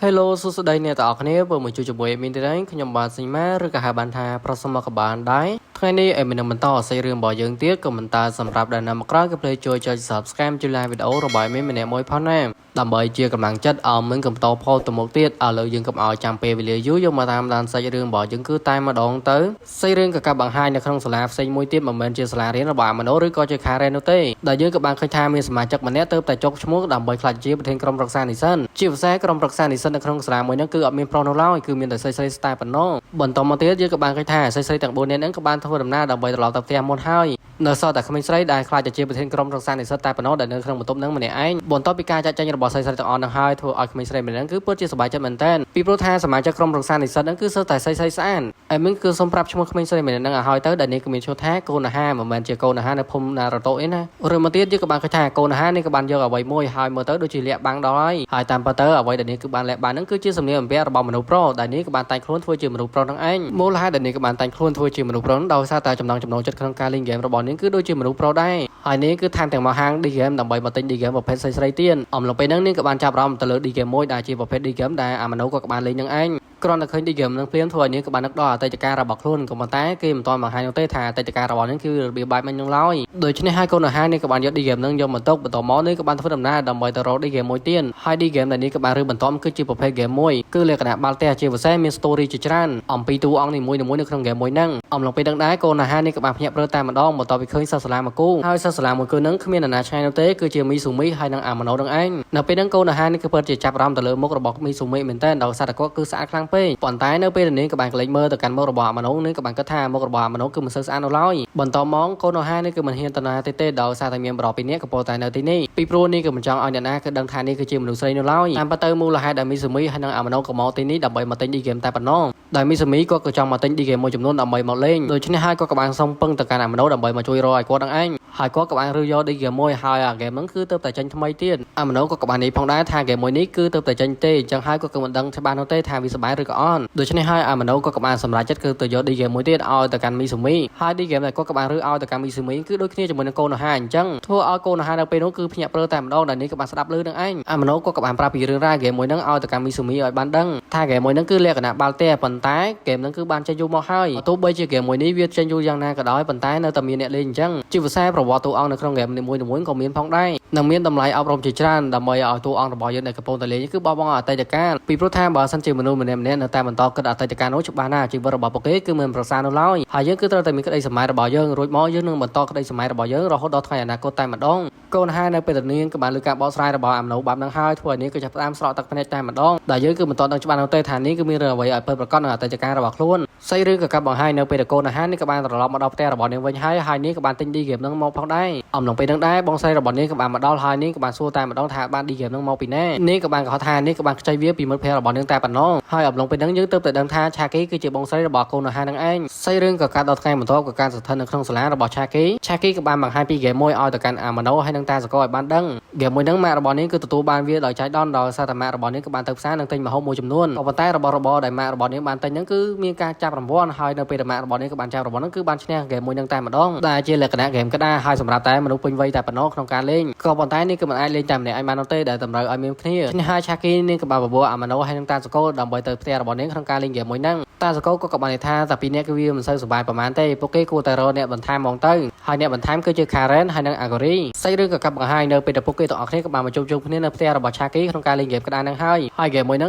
Hello សួស្តីអ្នកទាំងអស់គ្នាវិលមកជួបជាមួយ admin ទៀតហើយខ្ញុំបាទសីម៉ាឬក៏ហៅបានថាប្រុសមកក៏បានដែរថ្ងៃនេះ admin នឹងបន្តសាច់រឿងរបស់យើងទៀតក៏មិនតើសម្រាប់ដែលនៅមកក្រោយក៏ភ្លេចជួយចុច Subscribe ជួយ Like វីដេអូរបស់ admin ម្នាក់មួយផងណាដើម្បីជាកម្លាំងចិត្តឲ្យមិនកុំបន្តផុសទៅមុខទៀតឥឡូវយើងកុំឲ្យចាំពេលវេលាយូរយកមកតាមដានសាច់រឿងរបស់យើងគឺតែម្ដងទៅសាច់រឿងក៏កាប់បង្ហាញនៅក្នុងសាលាផ្សេងមួយទៀតមិនមែនជាសាលារៀនរបស់អាម៉ាណូឬក៏ជាខារ៉េននោះទេដែលយើងក៏បានឃើញថាមានសមាជិកម្នាក់ទៅតែចុកឈ្មោះដើម្បីក្លាយជាប្រធានក្រុមប្រឹក្សានិស្សិតជាពិសេសក្រុមប្រឹក្សានិស្សិតនៅក្នុងសាលាមួយហ្នឹងគឺអត់មានប្រុសនោះឡើយគឺមានតែស្រីស្រីស្តែប៉ុណ្ណោះបន្តមកទៀតយើងក៏បានឃើញថាស្រីស្រីទាំង4នាក់ហ្នឹងក៏បានធ្វើដំណើរដើម្បីត្រឡប់ទៅផ្ទះមុនហើយនៅសល់តែក្មេងស្រីដែលក្លាយទៅជាប្រធានក្រុមប្រឹក្សានិស្សិតតែប៉ុណ្ណោះដែលនៅក្នុងបន្ទប់ហ្នឹងម្នាក់ឯងបន្ទាប់ពីការចាក់ចែងរបស់ស្រីស្រីទាំងអស់ហ្នឹងហើយធ្វើឲ្យក្មេងស្រីម្នាក់ហ្នឹងគឺពិតជាសប្បាយចិត្តមែនទែនពីព្រោះថាសមាជិកក្រុមប្រឹក្សានិស្សិតហ្នឹងគឺសុទ្ធតែស្រីស្រីស្អាតអេមីនគឺសូមប្រាប់ឈ្មោះក្មេងស្រីម្នាក់ហ្នឹងឲ្យហើយទៅដែលនេះគឺមានឈ្មោះថាកូនអាហារមិនមែនជាកូនអាហារនៅភូមិណារ៉ូតូអីណាឬមកទៀតយើងក៏បានឃើញថាកូនអាហារនេះក៏បានយកអ្វីមួយហើយមើលទៅដូចជាលាក់បាំងដល់ហើយហើយតាមពិតទៅអ្វីដែលនេះគឺបានលាក់បាំងហ្នឹងគឺជាសម្លៀកបំពាក់របស់មនុស្សប្រុសដែលនេះក៏បានតែងខ្លួនធ្វើជាមនុស្សប្រុសហ្នឹងឯងមូលហេតុដែលនេះក៏បានតែងខ្លួនធ្វើជាមនុស្សប្រុសដោយសារតែចំណង់ចំណូលចិត្តក្នុងការលេងហ្គេមរបស់នាងគឺដូចជាមនុស្សប្រុសដែរហើយនេះគឺថែមទាំងមកហាង D game ដើម្បីមកទិញ D game ប្រភេទស្រីៗទៀតអំឡុងពេលហ្នឹងនាងក៏បានចាប់អារម្មណ៍ទៅលើ D game មួយដែលជាប្រភេទ D game ដែលអាម៉ាណូក៏បានលេងនឹងឯងគ្រាន់តែឃើញ D game នឹងភ្លាមធ្វើឲ្យនាងក៏បាននឹកដល់អតីតកាលរបស់ខ្លួនក៏ប៉ុន្តែគេមិនទាន់បង្ហាញនោះទេថាអតីតកាលរបស់នាងគឺរបៀបបែបម៉េចនឹងឡើយដូច្នេះហើយកូនអាហារនេះក៏បានយក D game នឹងយកមកទុកបន្តមកនេះក៏បានធ្វើដំណើរដើម្បីទៅរក D game មួយទៀតហើយ D game ដែលនេះក៏បានរើបន្ទាប់គឺជាប្រភេទ game មួយគឺលក្ខណៈបាល់ទះជាពិសេសមាន story ជាច្រើនអំពីតួអង្គនីមួយៗនៅក្នុង game មួយហ្នឹងអំឡុងពេលដឹងដែរកូនអាហារនេះក៏បានភ្ញាក់ព្រឺតែម្ដងបន្ទាប់ពីឃើញសិស្សសាលាមួយគូហើយសិស្សសាលាមួយគូហ្នឹងគ្មាននរណាឆ្ងាយនោះទេគឺជាមីស៊ូមីហើយនិងអាម៉ាណូនឹងឯងនៅពេលហ្នឹងកូនអាហារនេះគឺពិតជាចាប់អារម្មណ៍ទៅលើមុខរបស់មីស៊ូមីមែនទែនដោយសារតែគាត់គឺស្អាតខ្លាំងពេកប៉ុន្តែនៅពេលនេះក៏បានក្លែកមើលទៅកាន់មុខរបស់អាម៉ាណូនេះក៏បានគិតថាមុខរបស់អាម៉ាណូគឺមិនសូវស្អាតនោះឡើយបន្តមកកូនអាហារនេះគឺមិនហ៊ានទៅណាទេទេដោយសារតែមានបរិបពីរនាក់កំពុងតែនៅទីនេះពីព្រោះនេះគឺមិនចង់ឲ្យអ្នកណាគឺដឹងថានេះគឺជាមនុស្សស្រីនោះឡើយតាមពិតទៅមូលហេតុដែលមីស៊ូមីហើយនិងអាម៉ាណូក៏មកទីនេះដើម្បីមកទិញ D game តែប៉ុណ្ណោះដែលមីស៊ូមីគាត់ក៏ចង់មកទិញ D game មួយចំនួនដើម្បីមកលេងដូច្នេះហើយគាត់ក៏បានសុំពឹងទៅកាន់អាម៉ាណូដើម្បីមកជួយរកឲ្យគាត់នឹងឯងហើយគាត់ក៏បានរើយក D game មួយហើយអា game ហ្នឹងគឺទៅតែចេញថ្មីទៀតអាម៉ាណូក៏ក៏បាននិយាយផងដែរថា game មួយនេះគឺទៅតែចេញទេអញ្ចឹងហើយគាត់ក៏មិនដឹងច្បាស់នោះទេថាវាសប្បាយឬក៏អត់ដូច្នេះហើយអាម៉ាណូក៏ក៏បានសម្រេចចិត្តគឺទៅយក D game មួយទៀតឲ្យទៅកាន់មីស៊ូមីហើយ D game ដែលគាត់ក៏បានរើឲ្យទៅកាន់មីស៊ូមីគឺដូចគ្នាជាមួយនឹងកូនអាហារអញ្ចឹងធ្វើឲ្យកូនអាហារនៅពេលនោះគឺភ្ញាក់ព្រឺតែម្ដងដែលនេះក៏បានស្ដាប់ឮនឹងឯងអាម៉ាណូក៏ក៏បានប្រាប់ពីរឿងរ៉ាវ game មួយហ្នឹងឲ្យទៅកាន់មីស៊ូមីឲ្យបានដឹងថា game មួយហ្នឹងគឺលក្ខណៈបាល់ទះប៉ុន្តែ game ហ្នឹងគឺបានចេញយូរមកហើយទោះបីជា game មួយនេះវាចេញយូរយ៉ាងណាក៏ដោយប៉ុន្តែនៅតែមានអ្នកលេងអញ្ចឹងជាពិសេសប្រវត្តិតួអង្គនៅក្នុង game នីមួយៗក៏មានផងដែរនិងមានតម្លៃអប់រំជាច្រើនដើម្បីឲ្យតួអង្គរបស់យើងដែលកំពុងតែលេងគឺបោះបង់អតីតកាលពីព្រោះថាបើសិនជាមនុស្សម្នាក់ៗនៅតែបន្តគិតអតីតកាលនោះច្បាស់ណាស់ជីវិតរបស់ពួកគេគឺមិនប្រសើរនោះឡើយហើយយើងគឺត្រូវតែមានក្តីសម័យរបស់យើងរួចមកយើងនឹងបន្តក្តីសម័យរបស់យើងរហូតដល់ថ្ងៃអនាគតតែម្ដងកូនហានៅពេលនាងក៏បានលើការបកស្រាយរបស់អាមណូបែបហ្នឹងហើយធ្វើឲ្យនាងក៏ចាប់ផ្ដើមស្រក់ទឹកភ្នែកតែម្ដងដែលយើងគឺមិនទាន់ដឹងច្បាស់នោះទេថានាងគឺមានរឿងអ្វីឲ្យពិតប្រាកដនៅអតីតកាលរបស់ខ្លួនសាច់រឿងក៏កាប់បង្ហាញនៅពេលដែលកូនអាហារនេះក៏បានត្រឡប់មកដល់ផ្ទះរបស់នាងវិញហើយហើយនាងក៏បានទិញ D game ហ្នឹងមកផងដែរអំឡុងពេលហ្នឹងដែរបងស្រីរបស់នាងក៏បានមកដល់ហើយនាងក៏បានសួរតែម្ដងថាបាន D game ហ្នឹងមកពីណានាងក៏បានកុហកថានាងក៏បានខ្ចីវាពីមិត្តភ័ក្តិរបស់នាងតែប៉ុណ្ណោះហើយអំឡុងពេលហ្នឹងយើងទើបតែដឹងថាឆាគីគឺជាបងស្រីរបស់កូនអាហារហ្នឹងឯងសាច់រឿងក៏កាត់ដល់ថ្ងៃបន្ទាប់ក៏ការស្ថិតនៅក្នុងសាលារបស់ឆាគីឆាគីក៏បានបង្ហាញពី game មួយឲ្យទៅកាន់អាម៉ាណូហើយនិងតាសកលឲ្យបានដឹង game មួយហ្នឹងម៉ាក់របស់នាងគឺទទួលបានវាដោយចៃដន្យដោយសារតែម៉ាក់របស់នាងក៏បានទៅផ្សារនិងទិញម្ហូបមួយចំនួនក៏ប៉ុន្តែរបស់របរដែលម៉ាក់របស់នាងបានទិញហ្នឹងគឺមានការចាប់រង្វាន់ហើយនៅពេលដែលម៉ាក់របស់នាងក៏បានចាប់រង្វាន់ហ្នឹងគឺបានឈ្នះហ្គេមមួយហ្នឹងតែម្ដងដែលជាលក្ខណៈហ្គេមក្តារហើយសម្រាប់តែមនុស្សពេញវ័យតែប៉ុណ្ណោះក្នុងការលេងក៏ប៉ុន្តែនេះគឺមិនអាចលេងតែម្នាក់ឯងបាននោះទេដែលតម្រូវឲ្យមានគ្នាឈ្នះហើយឆាគីនាងក៏បានបបួលអាម៉ាណូហើយនិងតាសកលដើម្បីទៅផ្ទះរបស់នាងក្នុងការលេងហ្គេមមួយហ្នឹងតាសកលក៏ក៏បាននិយាយថាតែពីរនាក់គឺវាមិនសូវសប្បាយប្រហែលទេពួកគេគួរតែរកអ្នកបន្ថែមហ្មងទៅហើយអ្នកបន្ថែមគឺជា Karen ហើយនិង Agori សាច់រឿងក៏កាប់បង្ហាញនៅពេលដែលពួកគេទាំងអស់គ្នាក៏បានមកជួបជុំគ្នានៅផ្ទះរបស់ឆាគីក្នុងការលេងហ្គេមក្តារហ្នឹងហើយហើយហ្គេមមួយហ្នឹ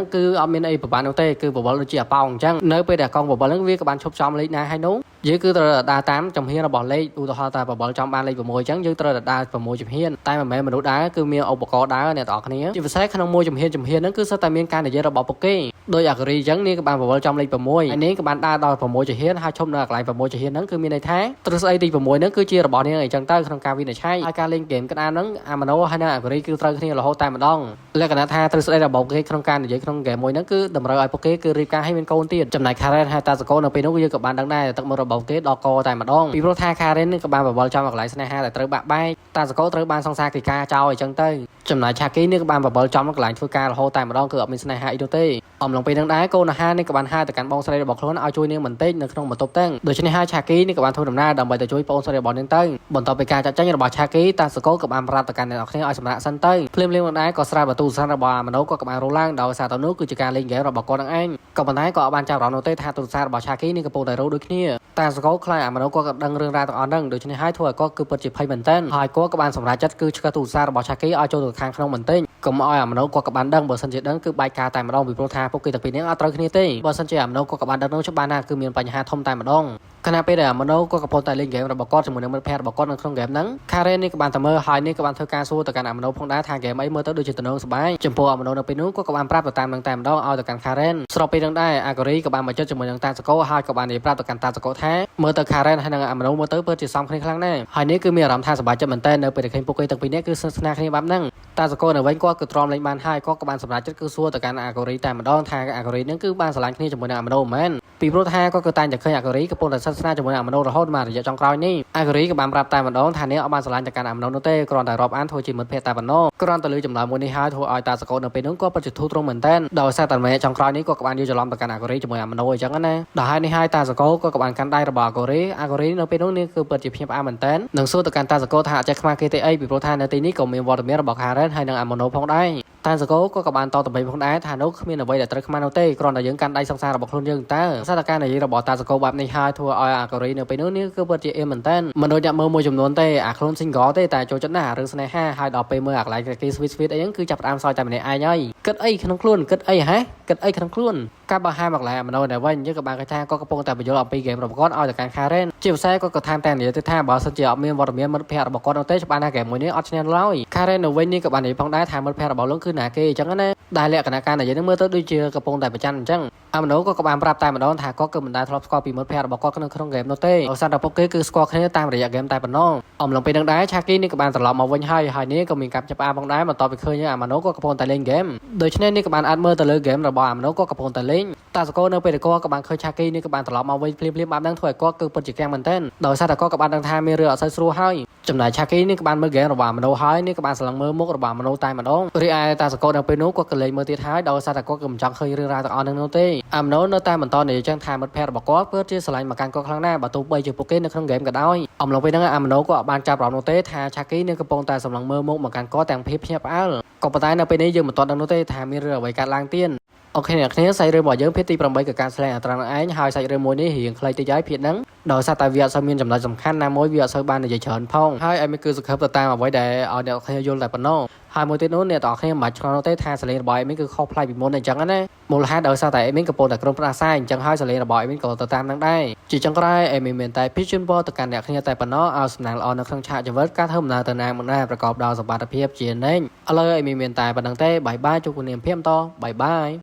ងគឺអត់មានអីប្រហែលនោះទេគឺបបលដូចជាអាប៉ោងអញ្ចឹងនៅពេលដែលកង់បបលហ្នឹងវាក៏បានឈប់ចំលេខណាហើយនោះយើងគឺត្រូវដើរតាមជំហានរបស់លេខឧទាហរណ៍ថាបបលចំបានលេខ6អញ្ចឹងយើងត្រូវតែដើរ6ជំហានតែមិនមែនមនុស្សដើរគឺមានឧបករណ៍ដើរអ្នកទាំងអស់គ្នាជាពិសេសក្នុងមួយជំហានជំហានហ្នឹងគឺសុទ្ធតែមានការនិយាយរបស់ពួកគេដោយអាការីអញ្ចឹងនាងក៏បានបបលចំលេខ6ហើយនាងក៏បានដើរដល់6ជំហានហើយឈប់នៅកន្លែង6ជំហានហ្នឹងគឺមានន័យថាទ្រឹស្ដីទី6ហ្នឹងគឺជារបស់នាងអញ្ចឹងទៅក្នុងការវិនិច្ឆ័យហើយការលេងហ្គេមក្តារហ្នឹងអាម៉ាណូហើយនិងអាការីគឺត្រូវគ្នារហូតតែម្ដងលក្ខណៈថាទ្រឹស្ដីរបស់គេក្នុងការនិយាយក្នុងហ្គេមមួយហ្នឹងគឺតម្រូវឲ្យពួកគេគឺរៀបការឲ្យមានកូនទៀតចំណែក Karen ហើយតាសកូនៅពេលនោះយើងក៏បានដឹងដែរទឹកមុខរបស់គេដល់កតែម្ដងពីព្រោះថា Karen នេះក៏បានបបលចំកន្លែងស្នេហាដែលត្រូវបាក់បែកតាសកូត្រូវបានសង្សារកិច្ចការចោលអញ្ចឹងទៅចំណែកឆាគីនេះក៏បានបបលចំកន្លែងធ្វើការរហូតតែម្ដងគឺអត់មានស្នេហាអីនោះទេ។ អំឡុងពេលហ្នឹងដែរកូនអាហារនេះក៏បានហៅទៅកាន់បងស្រីរបស់ខ្លួនឲ្យជួយនាងបន្តិចនៅក្នុងបន្ទប់ទាំងដូច្នេះហើយឆាគីនេះក៏បានធ្វើដំណើរដើម្បីទៅជួយបងស្រីរបស់នាងទៅបន្ទាប់ពីការចាត់ចែងរបស់ឆាគីតាសកូក៏បានប្រាប់ទៅកាន់អ្នកនរគ្នាឲ្យសម្រាកសិនទៅភ្លាមៗនឹងដែរក៏ស្រាបទូរស័ព្ទរបស់អាម៉ាណូក៏បានរោឡើងដោយសារទៅនោះគឺជាការលេងហ្គេមរបស់គាត់នឹងឯងក៏ប៉ុន្តែក៏អត់បានចាប់អារម្មណ៍នោះទេថាទូរស័ព្ទរបស់ឆាគីនេះកំពុងតែរោដូចគ្នាតាសកូខ្លាចអាម៉ាណូក៏ដឹងរឿងរ៉ាវទាំងអស់ហ្នឹងដូច្នេះហើយធ្វើឲ្យគាត់គឺពិតជាភ័យមែនទែនហើយគាត់ក៏បានសម្រេចចិត្តគឺឆ្កឹះទូរស័ព្ទរបស់ឆាគីឲ្យចូលទៅខាងក្នុងបន្តិចកុំឲ្យអាម៉ាណូគាត់ក៏បានដឹងបើសិនជាដឹងគឺបែកការតែម្ដងពីព្រោះថាពួកគេទាំងពីរនាក់អត់ត្រូវគ្នាទេបើសិនជាអាម៉ាណូគាត់ក៏បានដឹងនោះច្បាស់ណាស់គឺមានបញ្ហាធំតែម្ដងខណៈពេលដែលអាម៉ាណូគាត់កំពុងតែលេងហ្គេមរបស់គាត់ជាមួយនឹងមិត្តភ័ក្តិរបស់គាត់នៅក្នុងហ្គេមហ្នឹងខារ៉េននេះក៏បានតែមើលហើយនេះក៏បានធ្វើការសួរទៅកាន់អាម៉ាណូផងដែរថាហ្គេមអីមើលទៅដូចជាទំនងសប្បាយចំពោះអាម៉ាណូនៅពេលនោះគាត់ក៏បានប្រាប់ទៅតាមនឹងតែម្ដងឲ្យទៅកាន់ខារ៉េនស្របពេលនឹងដែរអាកូរីក៏បានមកចិត្តជាមួយនឹងតាសកូហើយក៏បាននិយាយប្រាប់ទៅកាន់តាសកូថាមើលទៅខារ៉េនហើយនិងអាម៉ាណូមើលទៅពិតជាសមគ្នាខ្លាំងណាស់ហើយនេះគឺមានអារម្មណ៍ថាសប្បាយចិត្តមែនទែននៅពេលដែលឃើញពួកគេទាំងពីរនាក់គឺស្និទ្ធស្នាលគ្នាបែបហ្នឹងតាសកូនៅវិញគាត់គឺទ្រាំលេងបានហើយគាត់ក៏បានសម្រេចចិត្តគឺសួរទៅកាន់អាកូរីតែម្ដងថាអាកូរីនឹងគឺបានស្រឡាញ់គ្នាជាមួយនឹងអាម៉ាណូមែនពីព្រោះថាគាត់ក៏តែងតែឃើញអាកូរីកំពុងតែស្និទ្ធស្នាលជាមួយនឹងអាម៉ាណូរហូតមករយៈចុងក្រោយនេះអាកូរីក៏បានប្រាប់តែម្ដងថានាងអត់បានស្រឡាញ់ទៅកាន់អាម៉ាណូនោះទេគ្រាន់តែរាប់អានធ្វើជាមិត្តភក្តិតែប៉ុណ្ណោះគ្រាន់តែលើចម្លើយមួយនេះហើយធ្វើឲ្យតាសកូនៅពេលនោះក៏ពិតជាធូរទ្រង់មែនទែនដោយសារតែម្នាក់ចុងក្រោយនេះគាត់ក៏បានយល់ច្រឡំទៅកាន់អាកូរីជាមួយអាម៉ាណូអញ្ចឹងណាដល់ហើយនេះហើយតាសកូក៏បានកាន់ដៃរបស់អាកូរីអាកូរីនៅពេលនោះនេះគឺពិតជាភ្ញាក់ផ្អើលមែនទែននិងសួរទៅកាន់តាសកូថាអត់ចេះខ្មាស់គេទេអីពីព្រោះថានៅទីនេះក៏មានវត្តមានរបស់ខារ៉េនហើយនិងអាម៉ាណូផងដែរតាសកូក៏បានតតម្រៃផងដែរថានោះគ្មានអ្វីដែលត្រូវខ្មាស់នោះទេគ្រាន់តែយើងកាន់ដៃសង្សាររបស់ខ្លួនយើងតើសារការនិយាយរបស់តាសកូបែបនេះហើយធ្វើឲ្យអាកូរីនៅពេលនោះនេះគឺពិតជាអៀនមែនទែនមិនដូចអ្នកមើលមួយចំនួនទេអាខ្លួន single ទេតែចូលចិត្តណាស់អារឿងស្នេហាហើយដល់ពេលមើលអាកន្លែងគេ sweet sweet អីហ្នឹងគឺចាប់ផ្ដើមសើចតែម្នាក់ឯងហើយគិតអីក្នុងខ្លួនគិតអីហ៎គិតអីក្នុងខ្លួនការបោះហាមកន្លែងអាម៉ាណូនៅវិញយើងក៏បានឃើញថាគាត់កំពុងតែបញ្យល់អំពីហ្គេមរបស់គាត់ឲ្យទៅកាន់ Karen ជាពិសេសគាត់ក៏ថែមទាំងនិយាយទៅថាបើសិនជាអត់មានវត្តមានមិត្តភ័ក្តិរបស់គាត់នោះទេច្បាស់ណាស់ហ្គេមមួយនេះអត់ឈ្នះឡើយ Karen នៅវិញនេះក៏បាននិយាយផងដែរថាមិត្តភ័ក្តិរបស់លោកគឺណាគេអញ្ចឹងណាដែលលក្ខណៈការនិយាយនឹងមើលទៅដូចជាកំពុងតែប្រច័ណ្ឌអញ្ចឹងអាម៉ាណូក៏បានប្រាប់តែម្ដងថាគាត់គឺមិនដែលធ្លាប់ស្គាល់ពីមិត្តភ័ក្តិរបស់គាត់ក្នុងក្នុងហ្គេមនោះទេដោយសារតែពួកគេគឺស្គាល់គ្នាតាមរយៈហ្គេមតែប៉ុណ្ណោះអំឡុងពេលនឹងដែរឆាគីនេះក៏បានត្រឡប់មកវិញហើយហើយនេះក៏មានការចាប់ផ្អើលផងដែរបន្ទាប់ពីឃើញអាម៉ាណូក៏កំពុងតែលេងហ្គេមដូច្នេះនេះក៏បានអាចមើលទៅលើហ្គេមរបស់អាម៉ាណូក៏កំពុងតែលេងតាសកលនៅពេលដែលគាត់ក៏បានឃើញឆាគីនេះក៏បានត្រឡប់មកវិញភ្លាមៗបែបហ្នឹងធ្វើឲ្យគាត់គឺពិតជាកាំងមែនទែនដោយសារតែគាត់ក៏បានដឹងថាមានរឿងអត់សូវស្រួលហើយចំណែកឆាគីនេះក៏បានមើលហ្គេមរបស់អាម៉ាណូហើយនេះក៏បានស្រឡឹងមើលមុខរបស់អាម៉ាណូតែម្ដងរីឯតាសកលនៅពេលនោះគាត់ក៏លេងមើលទៀតហើយដោយសារតែគាត់ក៏មិនចង់ឃើញរឿងរ៉ាវទាំងអស់ហ្នឹងនោះទេអាម៉ាណូនៅតែបន្តនិយាយចឹងថាមិត្តភ័ក្តិរបស់គាត់ពិតជាស្រឡាញ់មកកាន់គាត់ខ្លាំងណាស់បើទោះបីជាពួកគេនៅក្នុងហ្គេមក៏ដោយអំឡុងពេលហ្នឹងអាម៉ាណូក៏អត់បានចាប់អារម្មណ៍នោះទេថាឆាគីនឹងកំពុងតែសម្លឹងមើលមុខមកកាន់គាត់ទាំងភាពភ្ញាក់ផ្អើលក៏ប៉ុន្តែនៅពេលនេះយើងមិនទាន់ដឹងនោះទេថាមានរឿងអ្វីកើតឡើងទៀត OK អ្នកគ្នាសាច់រឿងរបស់យើងភាគទី8គឺការឆ្លងអត្រានឹងឯងហើយសាច់រឿងមួយនេះរៀងខ្លីតិចហើយភាគហ្នឹងដោយសារតែវាអត់សូវមានចំណុចសំខាន់ណាមួយវាអត់សូវបាននិយាយច្រើនផងហើយឲ្យមានគឺសង្ឃឹមទៅតាមអ្វីដែលឲ្យអ្នកគ្នាយល់តែប៉ុណ្ណោះហើយមួយទៀតនោះអ្នកទាំងអស់គ្នាមិនបាច់ឆ្ងល់នោះទេថាសលេងរបស់អេមីនគឺខុសប្លែកពីមុនអញ្ចឹងណាមូលហេតុដោយសារតែអេមីនកំពុងតែក្រុមផ្ដាសាយអញ្ចឹងហើយសលេងរបស់អេមីនក៏ទៅតាមនឹងដែរជាចុងក្រោយអេមីនមានតែភិជនពរទៅកាន់អ្នកគ្នាតែប៉ុណ្ណោះឲ្យសំណាងល្អនៅក្នុងឆាកជីវិតការធ្វើដំណើរទៅណាមកណាប្រកបដោយសុវត្ថិភាពជានិច្ចឥឡូវអេមីនមានតែប៉ុណ្្នឹងទេbye bye ជួបគ្នាភាគបន្ត bye bye.